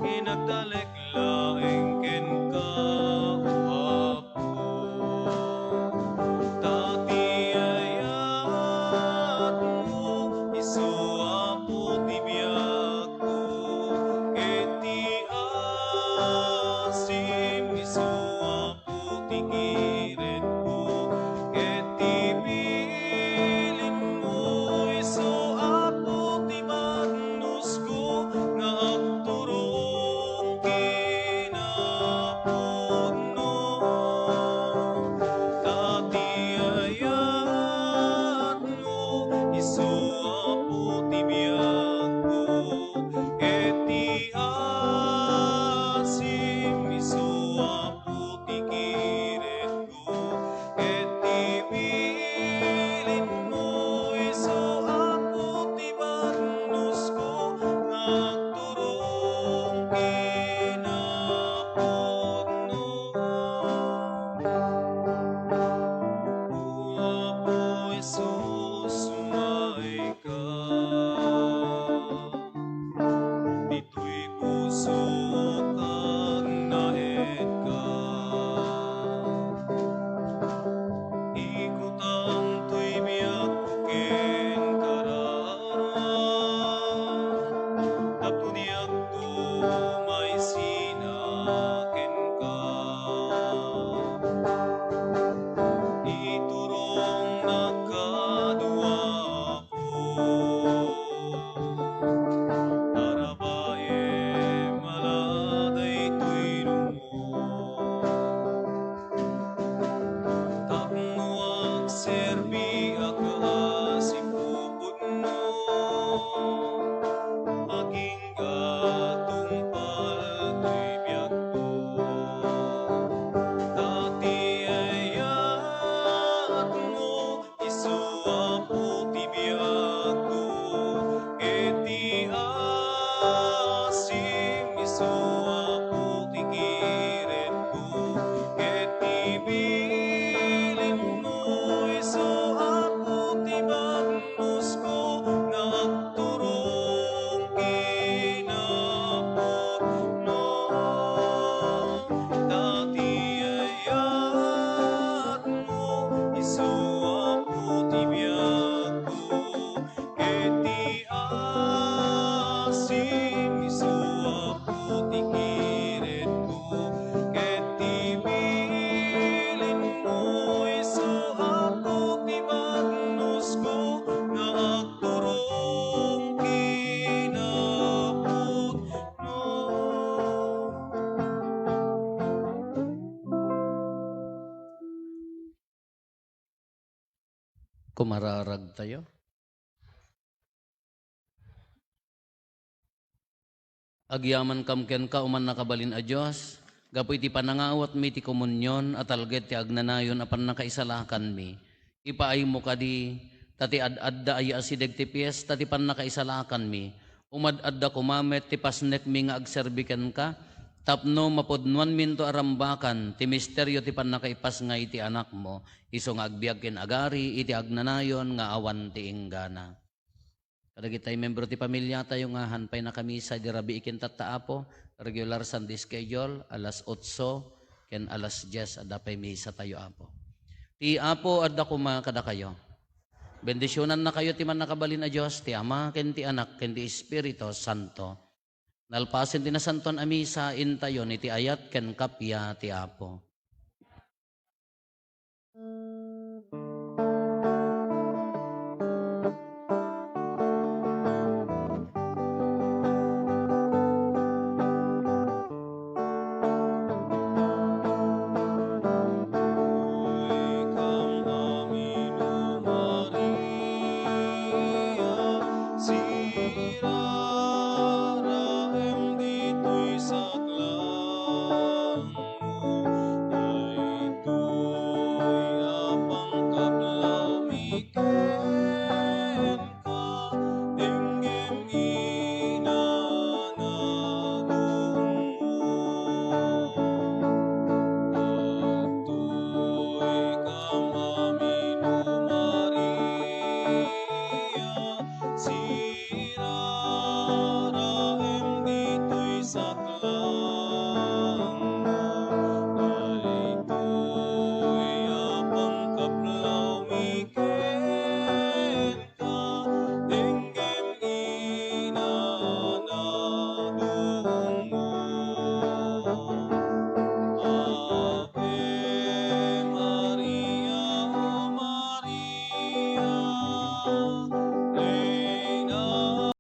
inagtalek laeng kenka, O Apo. Ta ti ayatmo, isu, Apo, ti biagko, ket ti asim, isu, Apo, ti kiretko, ket ti bilinmo, isu, Apo, ti bannosko nga agturong kinapudno. Ta ti ayatmo, isu, Apo, ti biagko, ket ti asim, isu, Apo, ti kiretko, ket ti bilinmo, isu, Apo, ti bannosko nga agturong kinapudno. O Apo Jesus, umayka. Ditoy pusok agnaedka. Ikutan toy biagko ken kararag, tapno diakto maisina kenka. Iturongnak kano, Apo, tarabaem a la daytoy lubong, tapno agserbiak a sipuputmo, agingga tungpal toy biagko. Ta ti ayatmo, isu, Apo, ti biagko, ket ti asim, isu, Apo, ti kiretko, ket ti bilinmo, isu, Apo, ti bannosko nga agturong kinapudno. Ta ti ayatmo, isu, Apo, ti biagko, ket ti asim, isu, Apo, ti kiretko, ket ti bilinmo, isu, Apo, ti bannosko nga agturong kinapudno. Kumararagtayo. Agyamankam kenka, O Mannakabalin a Dios, gapu iti panangawatmi ti komunion a talged ti agnanayon a pannakaisalakanmi. Ipaaymo kadi, ta ti ad-adda a yaasideg ti piesta ti pannakaisalakanmi, umad-adda koma met ti pasnekmi nga agserbi kenka, tapno mapudnoanminto a rambakan ti misterio ti pannakaipasngay ti Anakmo, isu nga agbiag ken agari iti agnanayon nga awan ti inggana. Kadagitay membro ti pamiliatayo nga han pay nakamisa idi rabii ken tatta, Apo, regular Sunday schedule, alas otso ken alas dies, adda pay misatayo, Apo. Ti Apo adda koma kadakayo. Bendisionannakayo ti Mannakabalin a Dios, ti Ama, ken ti Anak, ken ti Espiritu Santo. Nalpasen ti nasantoan a misa, intayon iti ayat ken kappia ti Apo.